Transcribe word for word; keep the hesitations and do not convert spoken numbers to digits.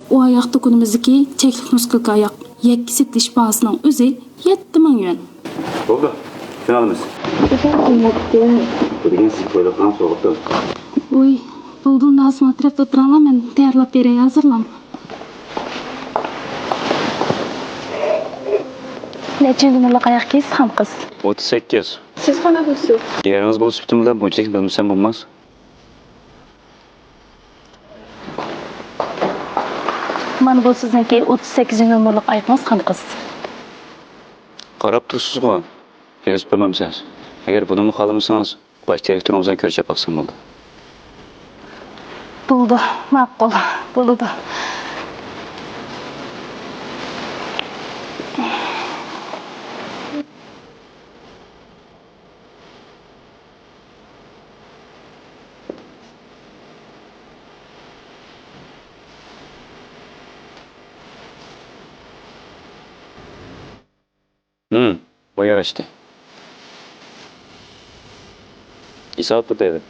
ئۇ ئاياق دۇكىنىمىزدىكى چەكلىك نۇسخىلىك ئاياق يەككە سېتىلىش باھاسىنىڭ ئۆزى يەتتە مىڭ يۈەن. بولدى، كۈتۈۋالىمىز. بۇ دېگەن سىز كۆيلەپ قالغان سوغۇقتۇر. ۋوي، بولدى، ئۇنداق ئاسمان تەرەپتە ئولتۇراڭلار، مەن تەييارلاپ بېرەي، ھازىرلاڭ. نەچچە نومۇرلۇق ئاياق كىيىسىز، خانقىز؟ ئوتتۇز سەككىز. سىز قانداق بىلىسىز؟ ئېرىڭىز بولۇش سۈپىتىم بىلەن بۇنچىلىك بىلمىسەم بولماس. مانا بۇ سىزنىڭكى ئوتتۇز سەككىزىنچى نومۇرلۇق ئايىقىڭىز، خانقىز. قاراپ تۇرسىزغۇ، يېزىپ بەرمەمسىز. ئەگەر بۇنىمۇ خالىمىسىڭىز، باش دىرېكتورىڭىز بىلەن كۆرۈشۈپ باقسام بولدى. بولىدۇ، ماقۇل، بولىدۇ. ھىم، بۇ ياراشتى. ھېسابات بۇ دەيدۇ.